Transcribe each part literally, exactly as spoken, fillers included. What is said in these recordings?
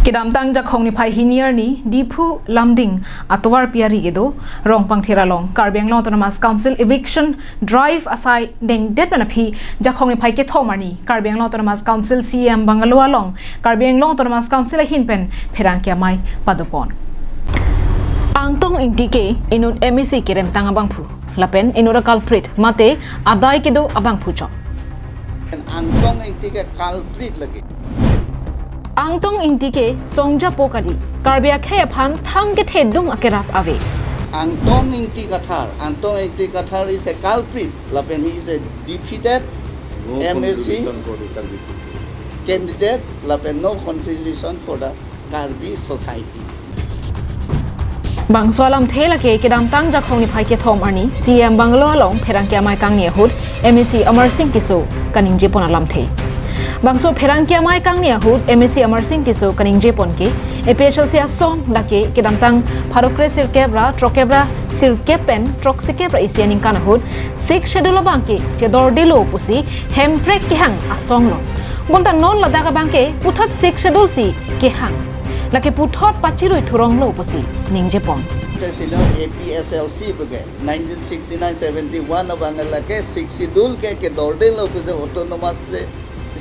Kedamtang Jakhong niphai hini arni Diphu Lumding atovarpi ari kedo Rongpangthir along Karbi Anglong Autonomous Council eviction drive asai dengdet pen aphi Jakhong niphai kethom arni Karbi Anglong Autonomous Council C E M Bungalow along Karbi Anglong Autonomous Council ahin pen pherangke amei padopon. Angtong Ingti ke inut M A C keremtang abangphu lapen inut a-culprit mate adai kedo abangphu chot. Angtong Ingti ke culprit lake. Angtong Ingti ke songjapo kali, Karbi akhei aphan thang kethedung akerap ave. Angtong Ingti Kathar, Angtong Ingti Kathar is a culprit, lapen he is a defeated No M A C contribution for the Karbi people. Candidate, lapen no contribution for the Karbi society. Bangso alamthe lake kedamtang Jakhong niphai kethom arni C E M Bungalow along pherangke amei kangni ahut M A C Amarsing Tisso kaningjepon alamthe. Bangso pherangke amei kangni ahut M A C Amarsing Tisso kaningjepon ke A P H L C asong lake kedamtang pharo kre sirkep ra throkkep ra sirkep pen throksikep ra isi aningkan ahut Sixth Schedule abangke chedordelo pusi Hemprek kehang asong lo. Bonta non ladak abangke puthot Sixth Schedule si kehang. Lake puthot pachirui thuronglo pusi ningjepon. Te silo A P S L C bege nineteen sixty-nine seventy-one abang lake Sixth Schedule ke kedordelo pusi autonomous state,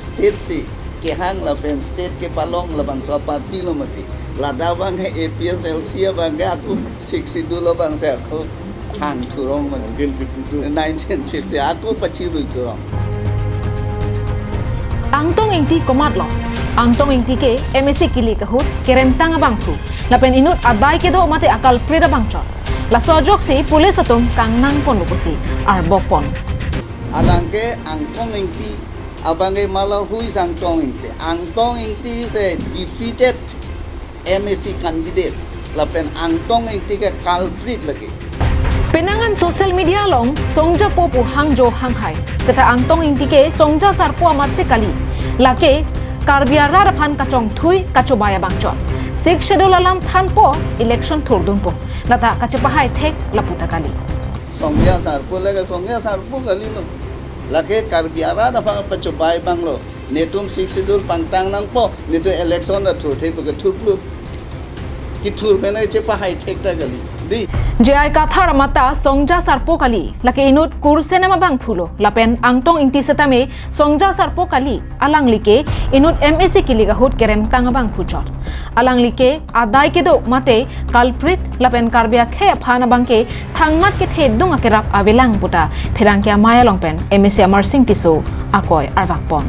state si kehang lapen state kepalong labangso party lo mati. Ladak abang A P S L C abang ke ako Sixth Schedule abang si ako hang thurong mati. Nineteen fifty-two. Nineteen fifty ako pachirui thurong. Angtong Ingti komatlo? Angtong Ingti ke M A C kilik ahut keremtang abangphu lapen inut adai kedo mate a-culprit abang chot. Laso ajoksi police atum kangnangponlo pusi arbokpon. Alangke Angtong Ingti abang ke mala hui Angtong Ingti. Angtong Ingti is a defeated M A C candidate lapen Angtong Ingti ke culprit lake. Penang an social media along songjapo pu hangjo hanghai. Seta Angtong Ingti ke songja sarpo amatsi kali. Lake Karbi arat aphan kachongthui kachobai abang chot. Sixth Schedule alam thanpo election thurdunpo. Lata kachepahai thek lapu ta kali. Songja sarpo lake songja sarpo kali lo. Lake Karbi arat aphan pachobai abang lo. Netum Sixth Schedule pangtang nangpo, netum election ta thurthek bege thurplu. Kethur pen chepahai thek ta kali. Di. J I Kathar amat ta songja sarpo kali, lake inut kursenem abangphu lo, lapen Angtong Ingti setame songja sarpo kali, alangli ke inut M A C kilik ahut keremtang abangphu chot. Alangli ke adai kedo mate culprit lapen Karbi akhei aphan abangke thangnat kethedung akerap avelang puta pherangke amei along pen M A C Amarsing Tisso akoi arvakpon.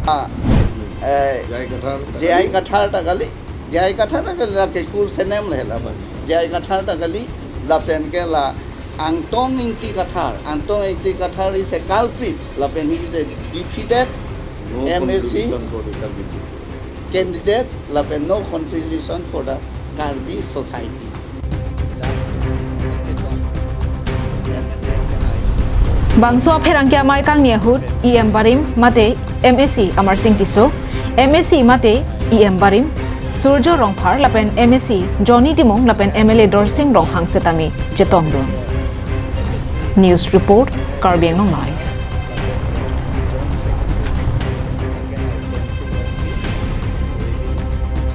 Ah, eh, J I Kathar. J I Kathar ta kali, J I Kathar ta kali lake kursenem le la. J I Kathar ta kali lapen ke la Angtong Ingti Kathar. Angtong Ingti Kathar is a culprit lapen he is a defeated No M A C contribution for the Karbi people. Candidate lapen no contribution for the Karbi society. Bangso pherangke amei kangni ahut E M barim mate M A C Amarsing Tisso, M A C mate E M barim Surjo Rongphar lapen M A C Johnny Timung lapen M L A Dorsing Ronghang setame chetongdun. News report, Karbi Anglong Live.